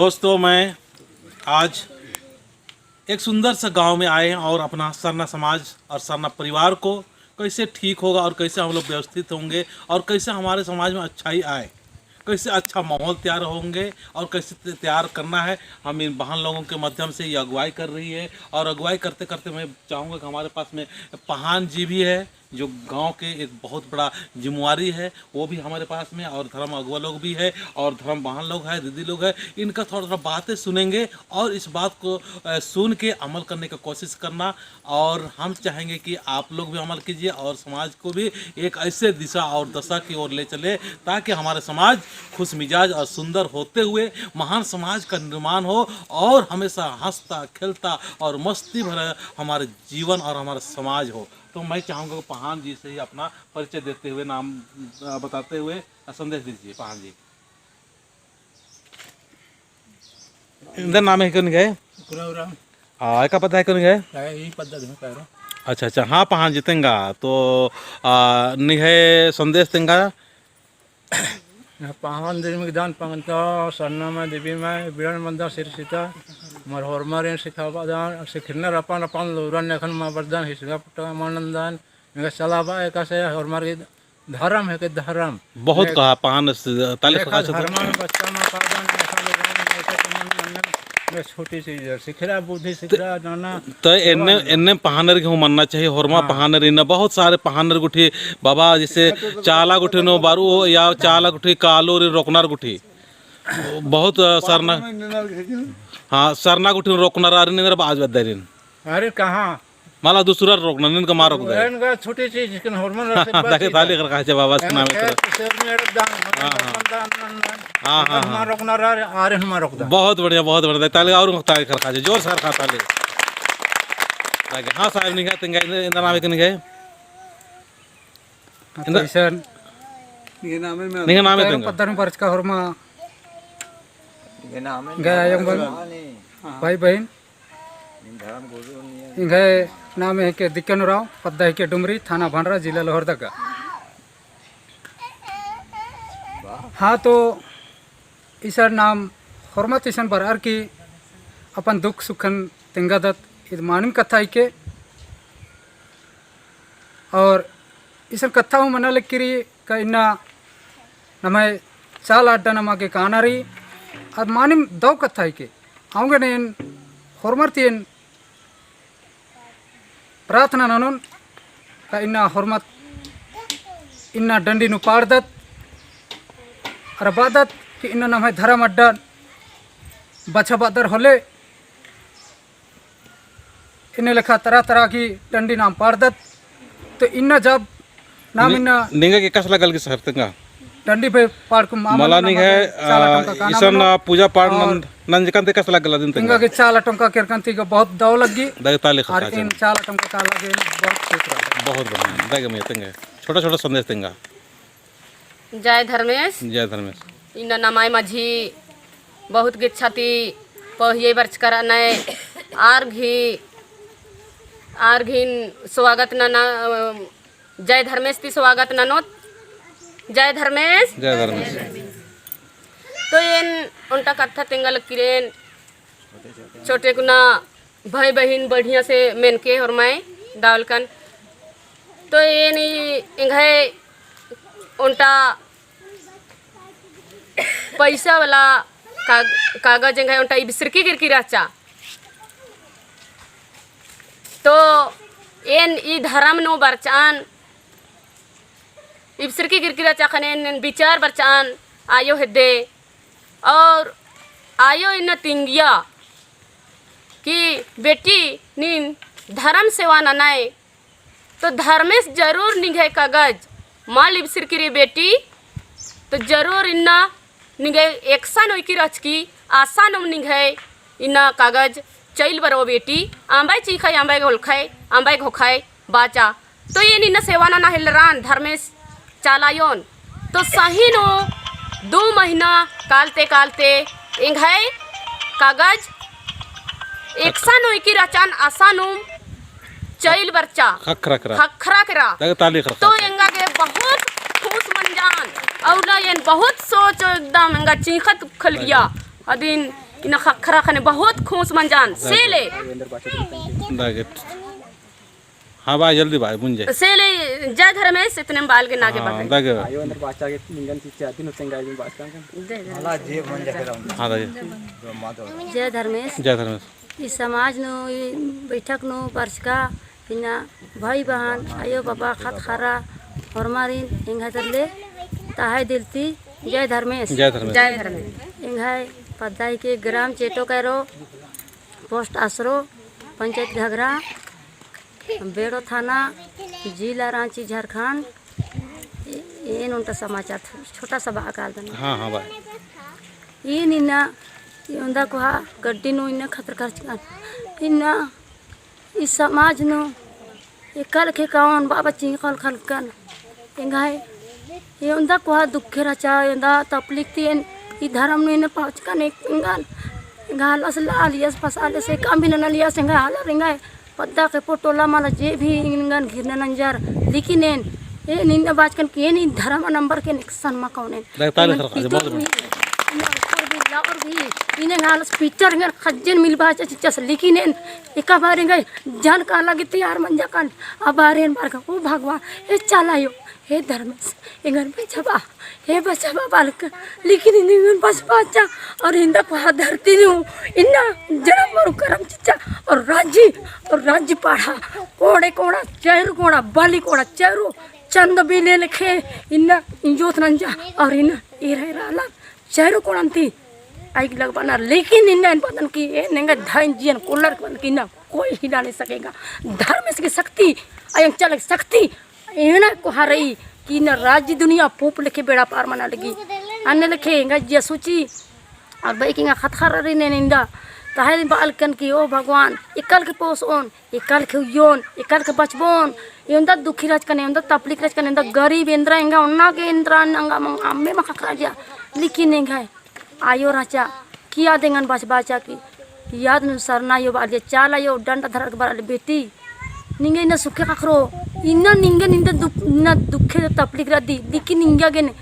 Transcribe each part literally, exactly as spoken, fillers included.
दोस्तों, मैं आज एक सुंदर सा गांव में आए हैं और अपना सरना समाज और सरना परिवार को कैसे ठीक होगा और कैसे हम लोग व्यवस्थित होंगे और कैसे हमारे समाज में अच्छाई आए, कैसे अच्छा माहौल तैयार होंगे और कैसे त-, तैयार करना है, हम इन बहन लोगों के माध्यम से ये अगुवाई कर रही है। और अगुवाई करते करते मैं चाहूँगा कि हमारे पास में पहान जी भी है, जो गांव के एक बहुत बड़ा जिम्मेवारी है, वो भी हमारे पास में, और धर्म अगुवा लोग भी है, और धर्म बहन लोग है, दीदी लोग है, इनका थोड़ा थोड़ा बातें सुनेंगे और इस बात को, अ, सुन के अमल करने का कोशिश करना। और हम चाहेंगे कि आप लोग भी अमल कीजिए और समाज को भी एक ऐसे दिशा और दशा की ओर ले चले, ताकि हमारे समाज खुश मिजाज और सुंदर होते हुए महान समाज का निर्माण हो और हमेशा हंसता, खेलता और मस्ती भरा हमारे जीवन और हमारा समाज हो। तो मैं चाहूँगा कि पहान जी से ही अपना परिचय देते हुए, नाम, अ, बताते हुए, अ, संदेश दीजिए पहान जी। इन्दर नाम है कौन गए? पूरा, पूरा। आ, एका पद्दा है कौन गए? आ, ई पद्दा धुन का रो। अच्छा, अच्छा, हाँ, पहान जी तेंगा। तो, आ, निंग्है संदेश तेंगा। पहान दिम गे दान पंगता, सरना माय, देवी माय, बिड़न मंदा सिरसिता, मर होरमारिन सिखाबअदन, सिखरनर अपन अपन लूरन नेखन मा बरदन, हिसगा पुट्टा मा नंदन, एंगा चलाबआ एकासे होरमार गे धरम हेके धरम। बहुत कहा पहान ताली खरखा छे तो। धर्मन बच्चा मा पादन, नेखा लोगन, नेखा तुमन मन्नन, ने छोटी चीज है। सिखरा बुद्धि, सिखरा नाना। तो एन्ने, एन्ने पहानर गे हूँ मन्ना चाहिए, होरमा पहानर इन्ना बहुत सारे पहानर गुट्ठी बाबा, जैसे चाला गुट्ठी नू बारू या चाला गुट्ठी कालो रे रोकनर गुट्ठी। बहुत, अ, सरना, हाँ, सरना गुट्ठी रोकनर आरिन इन्दर बाज बद्दरिन। अरे कहाँ? मला दूसरा रोकना, निन का मार रोक दे। एन का छोटी चीज, जिसके होरमन रखते बस दागे चीज ताली है। खरखा छे बाबा, इसके नाम है तो। हाँ, हाँ। हाँ, हाँ, हाँ। मार रोकना रा, आरे मार रोक दा। बहुत बढ़िया, बहुत बढ़िया। ताली और ताली खरखा छे, जोर से खरखा ताली। ताकि, हाँ साहब, निंग्है, तिंग्है, इन्दा नाम है कि निंग्है? हाँ, इन्दा तो ईसन। निंग्है नाम है, निंग्है नाम है, तिंग्है। पद्दा नू बरचका होरमा। निंग्है नाम है, गया यंग बन। हाँ। भाई बहिन। एंग्है नाम हेके दिक्कन उराँव, पद्दा हेके डुमरी, थाना भंडरा, जिला लोहरदगा। हाँ, तो ईसन नाम होरमत ईसन बरअर की अपन दुख सुखन तेंगादत, इद मानिम कत्था हेके। और ईसन कत्था हूँ मना लगी रई का इन्ना नम्है चाला अड्डा नमा गे काना रई, अद मानिम दव कत्था हेके। औंगे ने एन होरमर ती एन प्रार्थना ननोन का इन्ना होरमत इन्ना डंडी नू पाड़दत, अरा बअदत कि इन्ना नम्है धरम अड्डा बछा बअदर होले, इन्ने लेखा तरह तरह की डंडी नाम पाड़दत। तो इन्ना जब नाम नि-, इन्ना निंगा गे एकासे लग्गा लगी सर तेंगा? डंडी पे पाड़कुम मला निंग्है, चाला टोंका काना ईसन मनो। पूजा पाठ और नन-, नंजकन ती एकासे लग्गा लगी तेंगा? निंगा गे चाला टोंका केरकन ती गा बहुत दव लग्गी। दव ताली खरखा छे। इन चाला टोंका काला गे बहुत खुश रहा। बहुत बढ़िया। दव गे मैं तेंगा। छोटा छोटा संदेश तेंगा। जय धर्मेस। जय धर्मेस। इन्ना नम्है मझी बहुत गेच्छा ती पहिये बरचका रअनय, आर गही, आर गहिन स्वागत नना, जय धर्मेस ती स्वागत ननोत। जय धर्मेस। जय धर्मेस। तो एन ओन्टा कत्था तेंगा लगी रई एन छोटे कुना भाई बहिन बढ़िया से मेनके होरमय दावलकन। तो एन ई एंग्है ओन्टा पैसा वाला का-, कागज एंग्है ओन्टा इबसरकी गिरकी रहचा। तो एन ई धरम नू बरचन, इबसरकी गिरकी रहचा ख़ने एन बिचार बरचन आयो हेद्दे। और आयो इन्ना तिंगिया कि बेटी नीन धरम सेवा ननय, तो धर्मेस जरूर निंग्है कागज मल इबसरकी रई बेटी, तो जरूर इन्ना निंग्है एकसन उइकी रहचकी, आसानुम निंग्है इन्ना कागज चइल बरओ बेटी, अम्बय चींख़य, अम्बय घोलख़य, अम्बय घोख़य बाचा। तो एन इन्ना सेवा नना हेलरन धर्मेस चालायोन। तो सही नू दू महीना कालते कालते एंग्है कागज एकसन उइकी रहचन आसानुम चइल बरचा। ख़क्खरा केरा। ख़क्खरा केरा। ताली खरखा। तो एंगा गे बहुत खुश मंजन। और ना एन बहुत सोच एकदम एंगा चींख़त खलगिया। अदिन इन्ना ख़क्खरा ख़ने बहुत खुस मंजान, से ले। दागे। हाँ बा, जल्दी बा, बुन जाए। से ले, जय धर्मेस, इतने में बाल के नागे हाँ, बा। दागे। आयो अंदर बाचा के निंगन चिच्चा, दिन उतंग गाय में बाचा के। जय धर्मेस। हाँ, दागे। जय धर्मेस। जय धर्मेस। ई समाज नू, ई बैठक नू, बरचका, इन्ना भाई बहन, आयो बाबा, ख़द्द ख़र्रा, होरमारिन, एंग्है तरले, तहे दिल ती, जय धर्मेस। जय धर्मेस। जय धर्मेस। एंग्है पद्दा हिके ग्राम चेटो कैरो, पोस्ट आसरो, पंचायत घाघरा, बेड़ो थाना, जिला रांची, झारखंड। ए-, एन ओन्टा समाचार थो-, छोटा सा बआ कालदन। हाँ, हाँ, बा। एन इन्ना, एवंदा कोहा गड्डी नू इन्ना खतरका रहचकन। इन्ना, ई समाज नू, एका लेखे कौन बाबा चिंका ख़लकन। एंग्है, एवंदा कोहा दुखे रहचा, एवंदा तपलीक ती एन, ई धरम नू इन्ना पहुँचकन एक एंगन। एंग्है आलस ला लियस, फसा लियस, एकअम भी नना लियस, एंग्है आलर एंग्है पद्दा के पोटोला मला जे भी एंगन घिरना नंजर, लेकिन एन, एन इन्ना बाचकन कि एन ई धरम नंबर के नेक्सन मा कौन एन। दाई ताली एंगन खरका, पिटर बहुत भी, बढ़िया। एंगन ऊपर भी, लावर भी, इन्ने हालस पिटर एंगन खज्जन मिल बाचा चिच्चस, लेकिन एन एका बार एंग्है जान काला गे तैयार मंजा कन, आ बार एन बरका, ओ भगवान, हे चाला आयो, हे धर्मेस, एंगन बचाबआ, हे बचाबआ बालक, लेकिन एंगन बचाबआ बाचा, और इन्दा कोहा धरती नू, इन्ना जनम मरु करम चिच्चा, और राजी, और राजी पाड़ा, कोड़े कोड़ा, चैरु कोड़ा, बाली कोड़ा, चैरु, चंद बिल्ली लेखे, इन्ना इंजोत नंजा, और इन्ना एरा एरा आलर, चैरु कोड़न ती, आइग लगबानर, लेकिन इन्ना एन बअदन कि, एन एंगा धाइन जियन कोल्लर बअदन कि इन्ना कोई हिला नहीं सकेगा। धर्मेस की शक्ति, अयंग चाला की शक्ति, एना कोहा रई कि इन्ना राजी दुनिया पूंप लेखे बेड़ा पार मना लगी। अन्ने लेखे एंगा जिया सोची, और बई कि एंगा ख़द्द ख़र्रा रई ने निंदा। तहे बालकन कि ओ भगवान, एका लेखे पोसओन, एका लेखे उइयोन, एका लेखे बचबोन, एवंदा दुखी रहचकन, एवंदा तपलीक रहचकन, एवंदा गरीब एन्दरा एंगा ओन्ना गे एन्दरा नंगा मंग अम्मे मा ख़क्खरा जिया। लेकिन एंग्है आयो रहचा, कि आद एंगन बचाबआ बाचा कि, याद नू सरना आयो बालिया, चाला आयो डंडा धरर के बरआ ले बेटी। निंगे इन्ना सुखे ख़क्खरो, इन्ना निंगे निंदा दुख, इन्ना दुखे तपलीक रअदी, लेकिन निंगा गे ने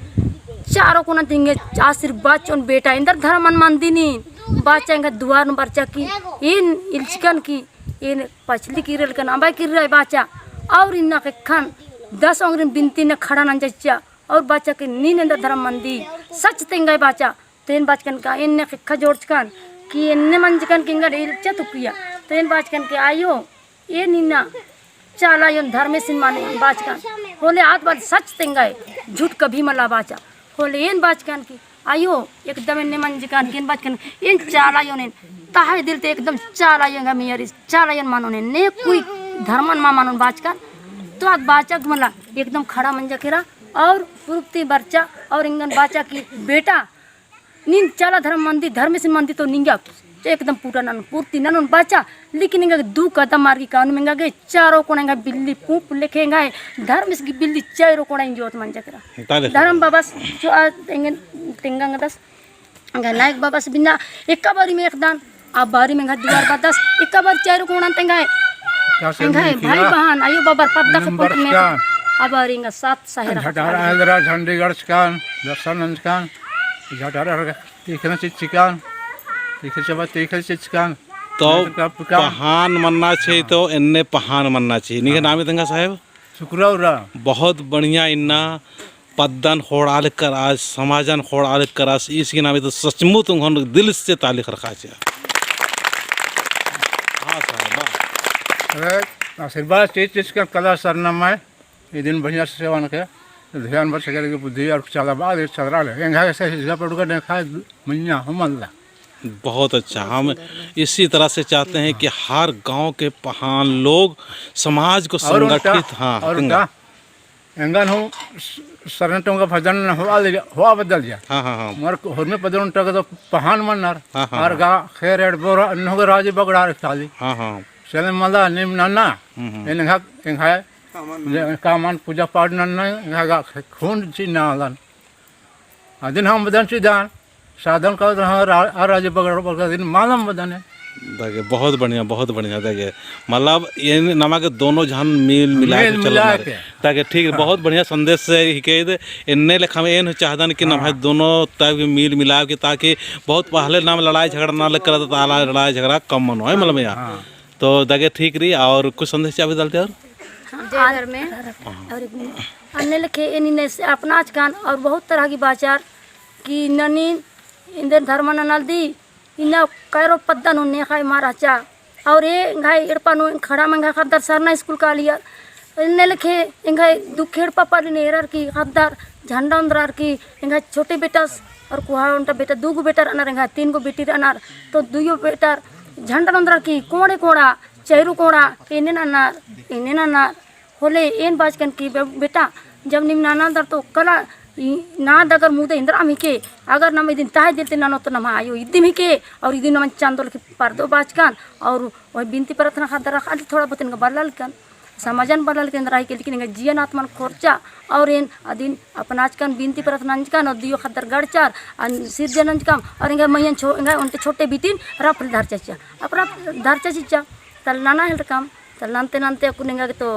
चारो कोना ती निंगे आशीर्वाद चिओन बेटा, एन्दर धरमन मंदी नीन, बाचा एंगा दुआर नू बरचा कि, एन इल्चकन कि, एन पछली किर्रा लेकन अम्बा किर्रा बाचा, और इन्ना ख़ेक्खन दस ओंगरिन बिनती ने खड़ा नंजा चिच्चा, और बाचा कि नीन एन्दर धरम मंदी, सच तेंगा बाचा, तो एन बाचकन का, एन्ने ख़ेक्खा जोड़चकन, कि एन्ने मंजकन कि एंगा इल्चा तुकिया, तो एन बाचकन कि आयो, एन इन्ना चाला आयोन धर्मेसिन माने बाचकन, होले आद बात सच तेंगा, झूठ कभी मला बाचा, होले एन बाचकन कि आयो, एकदम एन्ने मंजकन कि एन बाचकन, एन चाला आयोन एन, तहे दिल ती एकदम चाला आयो एंगा मेयरिस, चाला आयोन मानोन एन, ने कोई धर्मन मा मानोन बाचकन, तो आद बाचा मला, एकदम खड़ा मंजा केरा, और पूर्ति बरचा, और एंगन बाचा कि बेटा, नीन चाला धरम मंदी, धर्मेसिन मंदी तो निंगा एकदम पूरा ननोन, पूर्ति ननोन बाचा, लेकिन एंगा दू कदम मार्गी कानून में एंगा गे चारो कोना एंगा बिल्ली पूंप लेखे एंगा धर्मेस की बिल्ली चारो कोना इंजोत मंजा केरा। ताले धरम बाबस जो आ एंगन तेंगा एंगदस, एंगा नायक बाबस बिना एका बारी में एकदन, आ बारी में एंगा दुआर बअदस, एका बारी चारो कोना तेंगा एंगा भाई बहन, आयो बाबर पद्दा के पुंट में, आ बारी एंगा साथ सहेरा। झटारा एलरा झंडी गड़चकन, दर्शन नंजकन, झटारा तीखना चिच्चकन, तीखे चबा तीखे चिच्चकन। तो पहान मन्ना चाहिए, तो एन्ने पहान मन्ना चाहिए। निंग्है नामे तेंगा साहेब? सुकरा उराँव। बहुत बढ़िया। इन्ना पद्दन ख़ोंड़आ लक्कर आस, समाजन ख़ोंड़आ लक्कर आस, ईस गही नामे तो सचमुच उंगन दिल से ताली खरका चिआ। हाँ साहेब, वाह। अरे, आशीर्वाद चिच्चकन कला सरना माय। इदिन बढ़िया से सेवा नखे, ध्यान बरचा केरा कि बुद्धि और चाला बआ ले, चलरआ ले। एंगा ऐसे हिजगा पड़ुगा ने खाए, मइय्याँ हो मल्ला। बहुत अच्छा। हम इसी तरह से चाहते हैं कि हर गांव के पहान लोग समाज को और उनका, संगठित, हाँ, और उनका, एंगन हूँ स-, सरना टोंका भजन होआ ले, होआ बदल जा। हाँ, हाँ, हाँ। मर होरमे पदन टोंका तो पहान मनर। हाँ, हाँ, और हाँ। गा खेर एड़ बोरा, अन्नो के राजी बगड़ा रख चाली। हाँ, हाँ। चले मला निम नन्ना, हम्म, हम्म। एन एंगा, एंगा कामन पूजा पाठ नन्ना, एंगा खून चिन्हा आलन। अदिन हम बदन चिदान, साधन का रा-, आ राजे बगड़, बगड़ दिन मालम बदन है। दगे बहुत बढ़िया, बहुत बढ़िया दगे। मतलब, एन नमा गे दोनों झन मिल मिला के चलना रे। दगे ठीक, बहुत बढ़िया संदेश से ही कह दे। एन्ने लेखा में एन चाहदन कि नम्है दोनों तब के मिल मिला के, ताकि बहुत पहले नाम लड़ाई झगड़ा ना लग करत, ताला लड़ाई झगड़ा कम मनो है, मतलब, यहाँ। तो दगे ठीक रही, और कुछ संदेश चाहे डालते और? जय धर्मे। और अन्ने लेखे एन इन्ने से अपनाचकन और बहुत तरह की बाचार कि ननी इन्दर धर्म ननल दी इन्ना कैरो पद्दा नू नेखा एमा रहचा। और ए एंग्है एड़पा नू खड़ा में एंग्है ख़द्दर सरना स्कूल कालियर। इन्ने लेखे एंग्है दुखे एड़पा पल्ली नू एरर की ख़द्दर झंडा ओन्द्रर की एंग्है छोटे बेटस और कोहा ओन्टा बेटा दुगो बेटा रअनर एंग्है तीन गो बेटी रअनर। तो दुयो बेटा झंडा ओन्द्रर की कोड़े कोड़ा चैरो कोड़ा एन्ने ननर, एन्ने ननर। होले एन बाचकन कि बे-, बेटा, जब नीम ननालदर तो कला, ई, ना दगर मुदा इन्द्राम हिके, अगर नम इदिन तहे दिल ती ननोत तो नम्है आयो इदिम हिके, और इदिन नमन चंदो लेखे परदो बाचकन, और ओह बिनती प्रार्थना ख़द्दर खाली थोड़ा बहुत एंगा बल्ला लेकन, समझन बल्ला लेकन रही के, लेकिन एंगा जियन आत्मन खोरचा, और एन अदिन अपनाचकन बिनती प्रार्थना नंजकन, और दियो ख़द्दर गड़चर, अन सिरजन नंजकम, और एंगा मइयन छो-, एंगा ओन्टे छोटे बिटिन रफ धरचा चिच्चा, अपना धरचा चिच्चा, तल नना हेलरकम, तल नन्ते नन्ते अक्कुन एंगा गे तो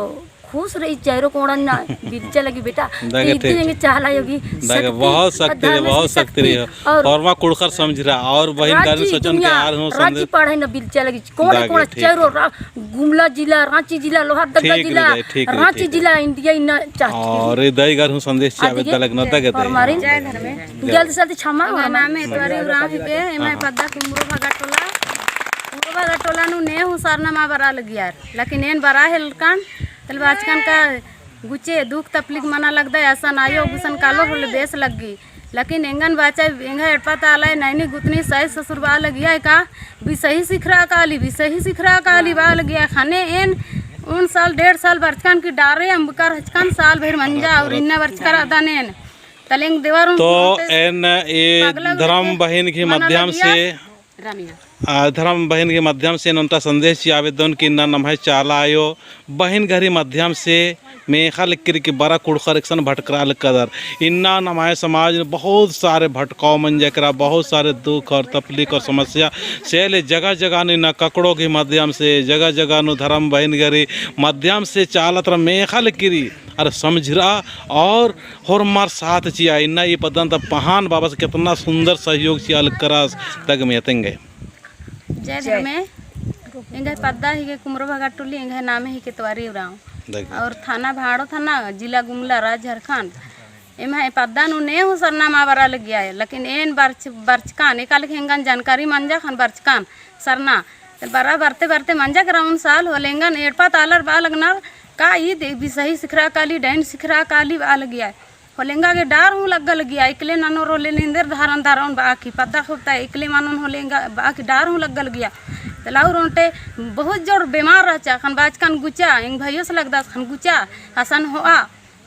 खुश रई, चैरो कोड़न ना बिलचा लगी बेटा। दगे इतनी ठीक। एंगे चाला आयो गी दगे शक्ति, बहुत शक्ति रई, बहुत शक्ति रई। और होरमा कुँड़ुख़र समझरआ और बहिन गारी सोचन के आर हूँ समझ पढ़ाई ना बिलचा लगी। कोड़े दगे कोड़ा ठीक। चैरो रा-, गुमला जिला, राँची जिला, लोहरदगा ठीक रई जिला, दई, ठीक रई, राँची ठीक रई। जिला, इंडिया इन्ना चाची। और ए दई गर हूँ संदेश चिआ बेद्दा लगना दगे दई। जय धर्मे। जल्दी जल्दी क्षमा एंग्है नामे एतवारी उराँव हिके, एम्है पद्दा कुमरो भागा टोला। कुमरो भागा टोला नू ने हूँ सरना मा बरआ लगियर। लेकिन एन बरआ हेलकन, तले बाचकन का गुचे दुख तपलिक मना लगदय, असन आयो गुसन कालो होले बेस लग्गी। लेकिन एंगन बाचा एंग्है एड़पा ता आलय नैनी गुतनी सही ससुर बआ लगिया का, बिसही सिखरआ काली, बिसही सिखरआ काली बआ लगिया। ख़ने एन ओन साल डेढ़ साल बरचकन की डारे अम्बकर हचकन साल भर मंजा और इन्ना बरचकर अदन एन। तले एंग देवर तो एन ए धर्म बहिन के माध्यम से आ, धर्म बहिन के माध्यम से एन ओन्टा संदेश चिआ बेद्दोन कि इन्ना नम्है चाला आयो बहिन गही माध्यम से मेख़ा लगी कि बरा कुँड़ुख़र एकसन भटकरआ लगदर। इन्ना नम्है समाज नू बहुत सारे भटकाव मंजा केरा, बहुत सारे दुख और तपलिक और समस्या से ले जगह जगह नू इन्ना ककड़ो गही माध्यम से, जगह जगह नू धर्म बहिन गही माध्यम से चाला तरा मेख़ा लगी और समझरआ और होरमर साथ चिआ। इन्ना ई पद्दन ता पहान बाबस केतना सुंदर सहयोग चिआ लगदस। दगे मइया तेंगय। जय धर्मे। एंग्है पद्दा हिके कुमरो भागा टोली, एंग्है नामे हिके एतवारी उराँव। दगे। और थाना भाड़ो थाना, जिला गुमला, राज झारखंड। एम्है पद्दा नू ने हूँ सरना मा बरआ लगिया, लेकिन एन बरच-, बरचकन, एका लेखे एंगन जानकारी मंजा ख़ने बरचकन सरना। बरआ बरते बरते मंजा केरा ओन साल होले एंगन एड़पा ता आलर बआ लगनर का ई दे बिसही सिखरआ काली, डाइन सिखरआ काली बआ लगिया। होले एंगा गे डर हूँ लग्गा लगिया, एकले ननोर होले निंदर धारन धारन बआ की पद्दा खोबता एकले मनोन होले एंगा बआ की डर हूँ लग्गा लगिया। तले और ओन्टे बहुत जोर बेमार रहचा, ख़ने बाचकन गुचा, एंग भइयोस लगदस ख़ने गुचा, असन होआ,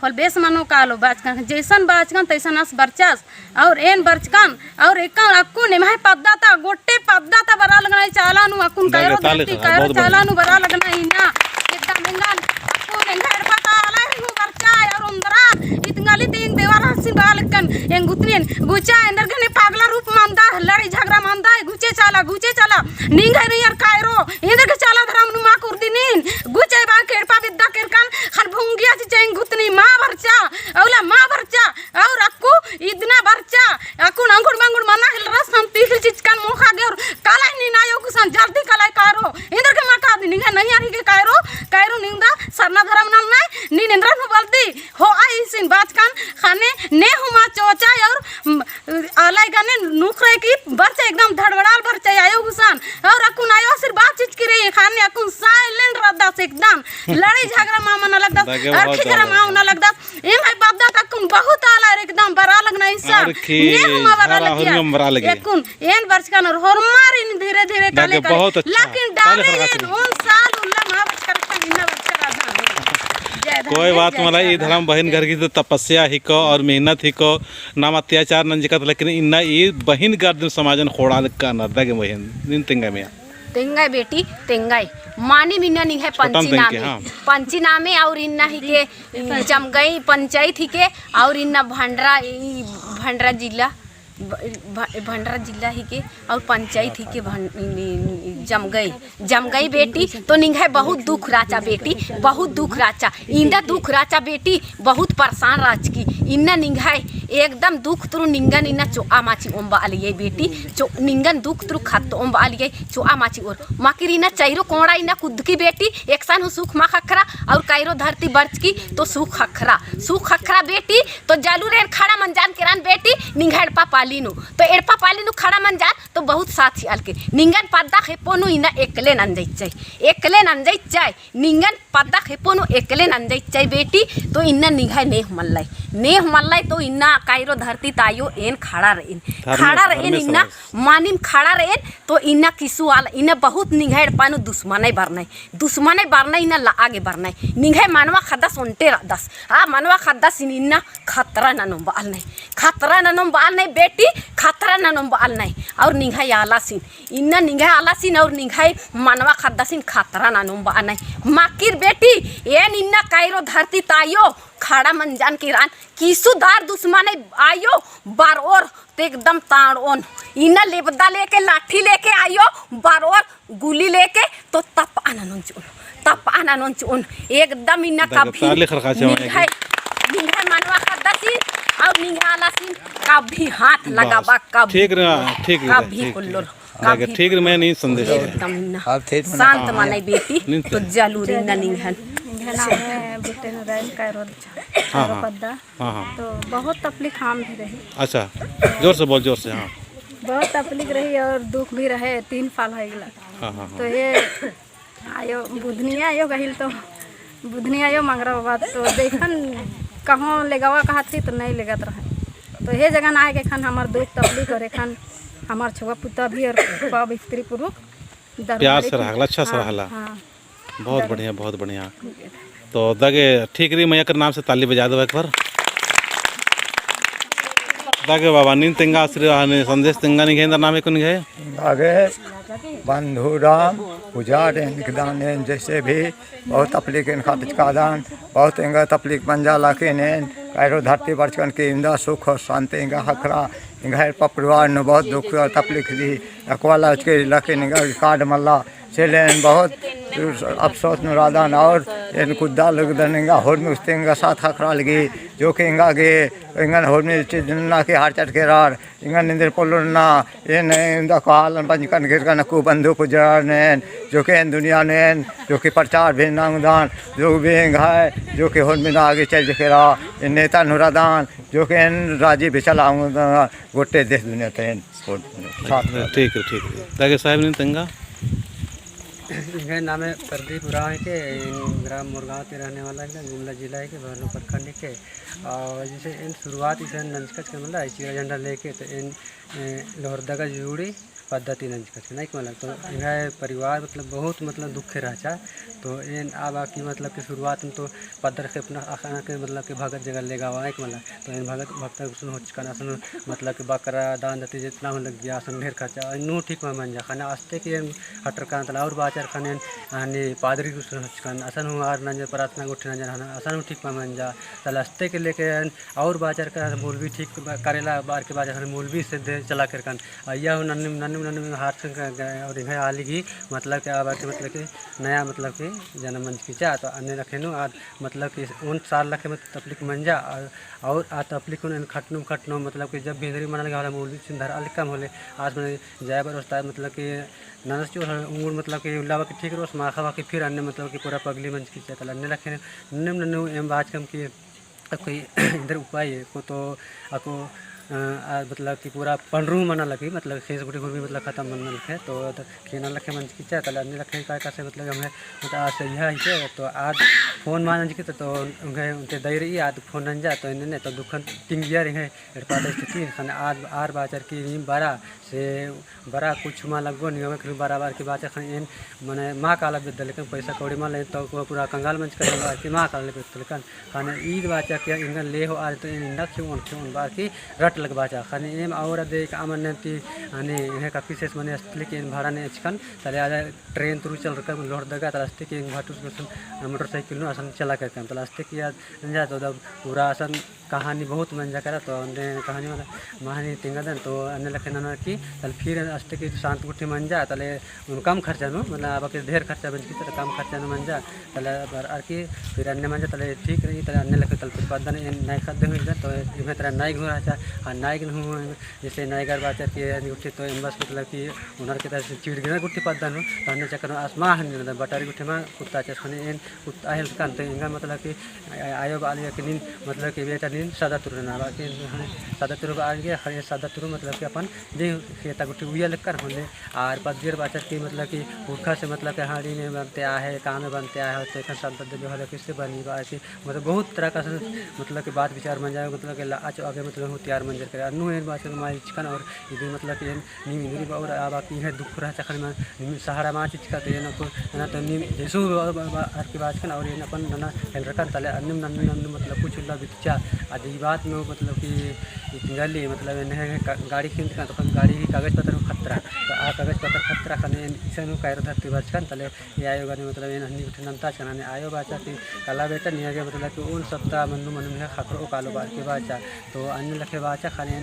होले बेस मनो कालो बाचकन, जैसन बाचकन तैसन अस बरचस, और एन बरचकन, और एकन अक्कुन एम्है पद्दा ता, गोट्टे पद्दा ता बरआ लगनर चाला नू, अक्कुन कैरो धरती, कैरो चाला नू बरआ लगनर इन्ना। एकदम एंगन, अक्कुन एंग्है एड़पा ता आलर हूँ बरचा, और ओन्द्रन, इतंगली ती एंग देवर हसिन बआ लगकन, एंग गुतनिन, गुचा, एन्देर गने पागला रूप मंदा, लड़ाई झगड़ा मंदा, गुचे चाला, गुचे चाला, निंग्है नैयर कैरो, एन्देर गे चाला धरम नू मा कुर्दी नीन, गुचे बआ के एड़पा बेद्दा केरकन, ख़ने भुंगिया चिच्चा एंग गुतनी मा बरचा, अउला मा बरचा, और अक्कु इदना बरचा, अक्कुन अंगुड़ मंगुड़ मना हेलरस, हम तीखिल चिचकन मोख़ा गे और काला नीन आयो गुसन जल्दी काला कैरो, एन्देर गे मा कादी निंग्है नैयर हिके कैरो, कैरो निंग्है सरना धरम नन्नय, नीन एन्देर हूँ बलदी, होआ इसिन बाचकन ख़ने ने हूँ मा चोचा और, म, आलय गने नुखरे की बरचा एकदम धड़बड़ाल बरचा आयो गुसन, और अक्कुन आयो आशीर्वाद चिचकी रई, ख़ने अक्कुन silent रअदस एकदम, लड़ाई झगड़ा मा मना लगदस, अरखी झरा मा मना लगदस, एम्है पद्दा ता अक्कुन बहुत आलर एकदम बरआ लगनर इसन। अरखी ने हूँ मा बरआ लगिया। अक्कुन एन बरचकन और होरमारिन धीरे धीरे काले काले। लेकिन डारे एन ओन साल उल्ला मा बरचकर इन्ना बरचकर अदन। जय धर्म, कोई बात मला, ई धर्म बहिन गही तो तपस्या हिको और मेहनत हिको। नाम अत्याचार नंजकत, लेकिन इन्ना ई बहिन गही दिम समाजन ख़ोंड़आ लगनर। दगे बहिन, नीन तेंगय मइया। तेंगय बेटी, तेंगय। मानिम इन्ना निंग्है पंची नामे। हाँ। पंची नामे और इन्ना हिके जमगई पंचायत हिके और इन्ना भंडरा, ई भंडरा जिला। भ-, भ-, भंडारा जिला ही के और पंचायत ही के भं-, जमगई, जमगई बेटी, तो निंग्है बहुत दुख राचा बेटी, बहुत दुख राचा। इन्दा दुख राचा बेटी, बहुत परेशान राचकी। इन्ना निंग्है एकदम दुख तुरु निंगन इन्ना चोआ माची ओम्बा आलिये बेटी, चो-, निंगन दुख तुरु खत्त ओम्बा आलिये चोआ माची ओर। माकिर इन्ना चैरो कोंड़ा इन्ना कुद्दकी बेटी, एकसन हूँ सुख मा ख़क्खरा और कैरो धरती बरचकी तो सुख ख़क्खरा, सुख ख़क्खरा बेटी। तो जलूर एन खड़ा मंजान केरान बेटी, निंग्है एड़पा पाली नू। तो एड़पा पाली नू खड़ा मंजान तो बहुत साथ ही अलके। निंगन पद्दा खेप्पो नू इन्ना एकले नंजई चाय, एकले नंजई चाय। निंगन पद्दा खेप्पो नू एकले नंजई चाय बेटी। तो इन्ना निंग्है नेह मल्लय, नेह मल्लय तो इन्ना कैरो धरती ता आयो एन खड़ा रएन, धर्मेस, खड़ा रएन धर्मेस इन्ना समाज। मानिम खड़ा रएन। तो इन्ना किसु आल, इन्ना बहुत निंग्है एड़पा नू दुश्मनय बरनय, दुश्मनय बरनय इन्ना लआ गे बरनय। निंग्है मनवा ख़द्दस ओन्टे रअदस। आ मनवा ख़द्दस इन्ना खतरा ननोम बआलनय, खतरा ननोम बआलनय बेटी, खतरा ननोम बआलनय। और निंग्है आलासिन, इन्ना निंग्है आलासिन और निंग्है मनवा ख़द्दासिन खतरा ननोम बआलनय। माकिर बेटी, एन इन्ना कैरो धरती ता आयो खड़ा मंजान केरान, किसु दार दुश्मनय आयो बरओर तो एकदम ताड़ओन। इन्ना लेबदा लेके, लाठी लेके आयो बरओर, गुली लेके तो तपआ ननोन चिओन, तपआ ननोन चिओन। एकदम इन्ना दगे कभी ताली खरखा चावा निंग्है, निंग्है मनवा ख़द्दासिन और निंग्है आलासिन कभी हाथ बस, लगाबा, कभी, ठीक रहा, ठीक रहा, कभी ठीक, कुल्लोर, ठीक। दगे कभी ठीक रहा, मैं नहीं संदेश है। एकदम इन्ना अब ठीक मना शांत हाँ। मनई बेटी, नहीं तो तो जलूर इन्ना निंग्है। निंग्है नामे बुट्टे नू रअन कैरो, हाँ, कैरो हाँ। पद्दा। हाँ, हाँ। तो बहुत तकलीफ हम भी रही। अच्छा, जोर से बोल, जोर से, हाँ। बहुत तकलीफ रही और दुख भी रहे, तीन साल हो गला। हाँ, हाँ, हाँ। तो ये आयो बुधनिया आयो गहिल तो बुधनिया आयो मंगरा बाबा तो देखन कहों लेगावा कहत ही तो नहीं लेगत रहे। तो हे जगह ना आए के खन हमार दुख तकलीफ और एखन हमार छुआ पुता भी और सब स्त्री पुरुष प्यार से रहला, अच्छा से हाँ, रहला। हाँ। बहुत बढ़िया, बहुत बढ़िया। तो दगे ठीक रई, मइय्याँ कर नाम से ताली बजा देबा एक बार। दगे बाबा, नीन तेंगा आशीर्वाद, संदेश तेंगा निंग्है एन्दर नामे कुन निंग्है? दगे बंधुराम पुजारी एन हिकदन, एन जैसे भी बहुत तकलीफ एन खातिर कादन, बहुत एंगा तकलीफ मंजा लाकिन एन कैरो धरती बरचकन के इन्दा सुख और शांति एंगा ख़क्खरा, एंगा हेर परिवार नू बहुत दुख और तकलीफ दी, अकवाला उचके लाकिन एंगा कार्ड मल्ला, से ले एन बहुत अफसोस नू रअदन और एन कुद्दा लगदन एंगा होरमी उस्ते एंगा साथ ख़क्खरा लगी, जो कि एंगा गे, एंगन होरमी चीज ना के हार चट के रार, एंगन निंदर पोल्लो ना, एन एंदा कालन बंजकन गिरकन अक्कु बंधु पुजारी नेन, जो कि एन दुनिया नेन, जो कि प्रचार भी नंगदन, जो भी एंग्है, जो कि होरमी ना आगे चल जकेरा, एन नेता नू रअदन, जो कि एन राजी भी चलाउंगदन, गोटे देश दुनिया तेन। ठीक है, ठीक है। दगे साहब नीन तेंगा? एंग्है नामे प्रदीप उराँव हिके, एन ग्राम मोरगाँव ती रहने वाला हिके, गुमला जिला हिके, भरनो प्रखंड हिके। और जैसे एन शुरुआत इसन नंजकच के मतलब, चिरा झंडा लेके, तो एन, ए, लोहरदगा जूड़ी पद्दा ती नंजकच के, नहीं के मतलब, तो एंग्है परिवार मतलब बहुत मतलब दुखे रहचा। तो एन आ बाकी मतलब कि शुरुआत में तो पद्दा खेपना अख़ना के मतलब कि भगत जगह लेगावा, नहीं के मतलब, तो एन भगत भक्ता गुसन होचकन असन मतलब कि बकरा दान दत्ती जितना हूँ लग्गिया असन ढेर खर्चा, इन्नु ठीक मा मंजा। ख़ने अस्ते कि एन हटर कान तला और बाचर ख़ने एन हने पादरी गुसन होचकन असन हूँ आर नंजर प्रार्थना गुट्ठी नंजर हना असन हूँ ठीक मा मंजा। तला अस्ते के लेके एन और बाचर का मौलवी ठीक बा-, करेला बार के बाचर ख़ने मौलवी से दे चला केरकन। अइया हूँ नन्निम, नन्निम, नन्निम हार संग ग-, और एंग्है आली गही मतलब कि आ बार के मतलब कि नया मतलब कि जन्म मंजकी चा। तो अन्ने लखे नू आद मतलब कि ओन साल लखे मत तकलीफ मंजा, और, और आ तकलीफ नू एन खटनुम खटनुम, मतलब कि जब भी एन्दरी मना लगे, हला मूल भी सिंधर अलकम होले, आस मने जाय बर ओस्ता, मतलब कि ननस चो उंगुर, मतलब कि उल्ला बाकी ठीक रोस, माखा बाकी फिर अन्ने, मतलब कि पूरा पगली मंजकी चा। तला अन्ने लखे नन्नुम नन्नू एम बाचकम कि कोई इधर उपाय है को तो, अको, अ, आ, मतलब कि पूरा पंडरू मना लगी, मतलब खेस गुटी हुरमी मतलब खतम मना लगे, तो खेना लखे मंजकी चा। तला अन्ने लखे का, का से मतलब हमें, मतलब आ सही है इसे, तो आज फोन मान मंजकी तो, तो उनके, उनके दई रही, आज फोन नंजा, तो इन्ने तो दुखन तिंगिया रही है, एड़पा तो स्थिति, ख़ने आज आर बाचर की नीम बारा से बरा कुछ मा लग्गो निगम के बराबर की बात है। ख़ने एन मने मा काला बेद्दलकन, पैसा कौड़ी मा ले तो पूरा कंगाल मंजकन बार की मा काला बेद्दलकन। ख़ने ईद बाचा कि एंगन ले हो आज तो एन इंदा क्यों ओन क्यों ओन बार की रट लग बाचा। ख़ने एम और अदे का अमन ती अने इन्हें काफी सेस मने असली के एन भाड़ा ने अचकन तले आजा ट्रेन तुरु चल रखा लोहरदगा तला अस्ते कि एन भाटुस गुसन मोटरसाइकिल नू असन चला करकन तला अस्ते कि याद जा तो पूरा असन कहानी बहुत मंजा केरा, तो अन्ने कहानी मतलब महानी तिंगादन, तो अन्ने लेखे नना की, तले फिर अस्ते की शांत गुट्ठी मंजा, तले उन कम खर्चा नू, मतलब, अब के ढेर खर्चा बंचकी, तले कम खर्चा नू मंजा, तले अर-, अरकी फिर अन्ने मंजा, तले ठीक रई, तले अन्ने लेखे तले फिर पद्दन एन नाई खद्दे हुई दन, तो इमे तले नाई घुरा चा, हाँ, नाई घुरा जैसे नाई गर बाचर की अन्ने गुट्ठी तो एन बस मतलब कि उनर के तरह से चिड़ गिना गुट्ठी पद्दा नू, तो अन्ने चक्कर में आसमा हन गिना बटारी गुट्ठी मा कुत्ता चस खने एन कुत्ता हेल्थ कान तो एंगा मतलब कि आ-, आयो बाली के नीन मतलब कि बेटा नीन सादा तुरु ना बा कि हने सादा तुरु बा आगे हने सादा तुरु मतलब कि अपन जे खेता गुट्ठी उया लक्कर होले आर पद्दियर बाचर की मतलब कि पुरखा से मतलब कि हाड़ी में बनते आहे, काम में बनते आहे, तो एखन संपत्ति जो है किससे बनी बा कि मतलब बहुत तरह का से, मतलब कि बात विचार मंजा, मतलब कि ला-, आज आगे मतलब हूँ तैयार मंजर करे। अन्नू एन बाचर माई चिकन और इदी मतलब कि एन नीम इंदरी बा और आ बाकी है दुख रहा चखन में नीम सहारा मा चिचका तो एन को ना तो नीम जैसो बा-, बा-, बा-, हर के बाचकन और एन अपन नना हेल रखन तले अन्नम नन्नू नन्नू मतलब कुछ उल्ला बितचा। आदि बात में मतलब कि इतंगली मतलब एन है का-, गाड़ी खिंद का तो गाड़ी ही कागज पत्र खतरा। तो आ कागज पत्र खतरा खने एन इसन कायर धरती बाचकन तले ये आयो गाने मतलब एन हन्नी गुट्ठी नन्ताचकन ने आयो बाचा कि कला बेटा निया गे मतलब कि उन सप्ताह मन्नू मन्नू में खखरो कालो बार के बाचा। तो अन्ने लेखे बाचा खने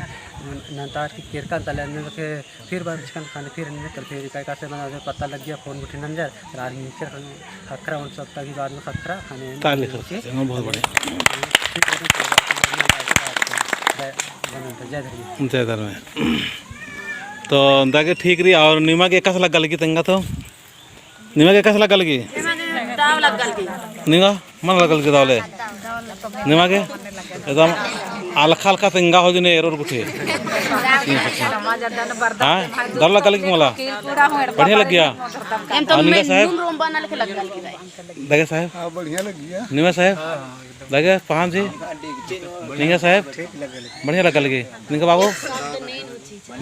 नन्तार की केरकन तले अन्ने लेखे फिर बाचकन खने फिर अन्ने तले फिर इकाई कासे मतलब पता लग गया फोन गुट्ठी नंजर रार मिंचर खने खखरा उन सप्ताह की बाद में खखरा खने ताले खखरा, बहुत बढ़िया। जय धर्म। जय धर्म। तो दागे ठीक रई और निमा गे एकासे लग्गा लगी तेंगा तो निमा गे एकासे लग्गा लगी? दव लग्गा लगी। निमा मल लग्गा लगी दव ले? निमा गे? एकदम अलखा अलखा तेंगा हो जिने एरोर गुट्ठी। हाँ? दव लग्गा लगी मला? बढ़िया लग्गिया? और निमा साहेब? दागे साहेब? हाँ, बढ़िया लग्गिया। निमा साहेब? दागे पहान जी? निमा साहेब? बढ़िया लग्गा लगी। निमा बाबू?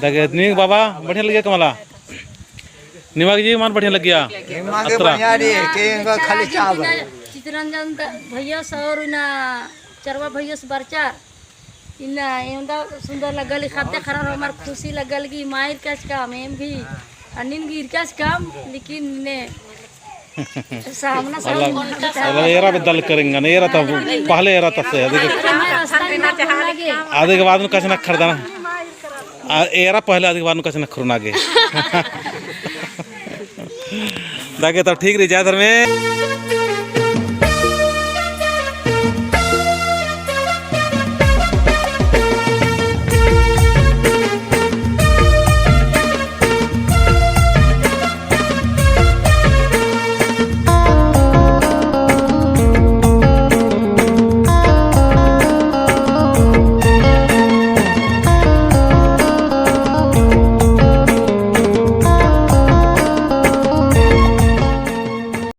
दागे निमा बाबा? बढ़िया लग्गिया का मला? निमा गे जी मल बढ़िया लग्गिया? निमा गे अत्रा। बढ़िया रई, के एंगा खाली चावल। चितरंजन द-, भैया और इन्ना चरवा भैया से बरचा। इन्ना एवंदा सुंदर लग्गा लगी, खद्दे खरा हमार खुशी लग्गा लगी, मायर कस काम, एम भी, अन्निन भी कस काम, लेकिन ने सामना सामना अल्लाह एरा बदल करेंगे ना, एरा तो पहले एरा तो से, अदिगे अदिगे बाद में कछनखरदन। आ, एरा पहले अदिगे बाद में कछनखरदन आगे। दागे तब ठीक रई, जय धर्मे।